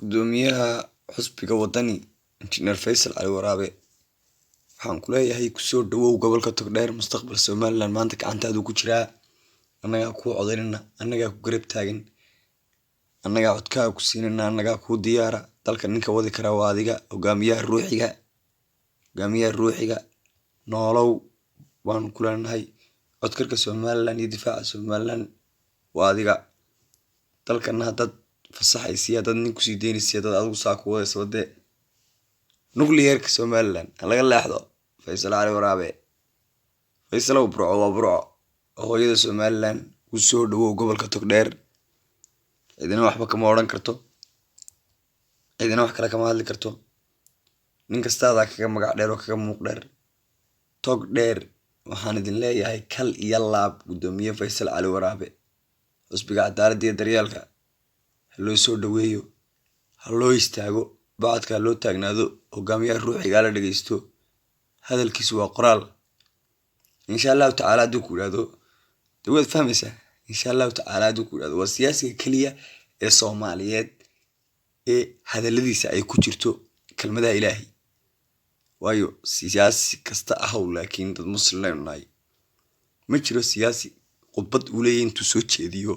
Gudoomiyaha xisbiga Wadani, Injineer Faysal Cali Waraabe, waxaan ku leeyahay kusoo dhawow gobolka Togdheer. Mustaqbal Somaliland maanta gacantaadu ku jiraa. Annagaa kuu codaynana, annagaa ku garab taagan, annagaa codkaaga ku siinana, annagaa kuu diyaara. Dalka ninka wadi karaa waa adiga, hogaamiyaha ruuxiga, hogaamiyaha ruuxiga. Noolow baanu ku leenahay. Codkarka Somaliland iyo difaaca Somaliland waa adiga. Dalkana haddaad fasaxaysiyo, haddaad nin kusii daynaysiyo, haddaad adigu saa ku wadayso, dee nuclearka Somaliland ha laga leexdo. Faysal Cali Waraabe, Faysalow, Burco waa Burco, hooyada Somaliland. Kusoo dhawow gobolka Togdheer. Cidina waxba kama odhan karto, cidina wax kale kama hadli karto. Nin kastaadaa kaga magac dheer oo kaga muuq dheer Togdheer. Waxaan idin leeyahay kal iyo laab, Gudoomiye Faysal Cali Waraabe, Xusbiga Cadaaladda iyo Daryeelka, ha loo soo dhaweeyo, ha loo istaago, bacadka ha loo taagnaado, hogaamiyaha ruuxigaa la dhegeysto. Hadalkiisu waa qoraal. Insha Allahu tacaala hadduu ku idhaahdo, dee waad fahmaysaa. Insha Allahu tacaala hadduu ku idhahdo, waa siyaasiga keliya ee Soomaaliyeed ee hadalladiisa ay ku jirto kelmadaha Ilaahay. Waayo, siyaasi kasta ahaw, laakiin dad Muslim aynu nahay. Ma jiro siyaasi khudbad uu leeyahy intuu soo jeediyo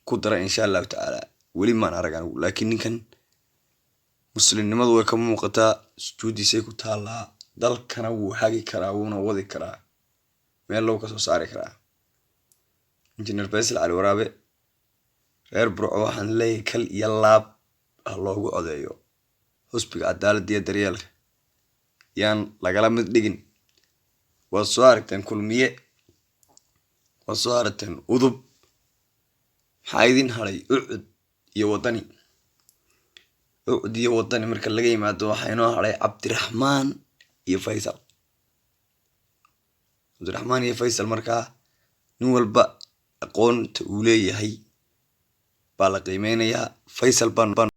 ku dara "insha Allahu tacaala". Weli maan arag anigu. Laakiin ninkan muslimnimadu way ka muuqataa, sujuuddiisay ku taallaa. Dalkana wuu hagi karaa, wuuna wadi karaa, meel low kasoo saari karaa. Injineer Faysal Cali Waraabe, reer Burco waxaan leeyahay kal iyo laab ha loogu codeeyo Xusbiga Cadaaladda iyo Daryeelka. Yaan lagala mid dhigin. Waad soo aragteen Kulmiye, waad soo aragteen UDUB, maxaa idin hadhay? UCID iyo Wadani. UCID iyo Wadani marka laga yimaado, waxaa inoo hadhay Cabdiraxmaan iyo Faysal. Cabdiraxmaan iyo Faysal, markaa nin walba aqoonta uu leeyahay baa la qiimeynayaa. Faysal baan.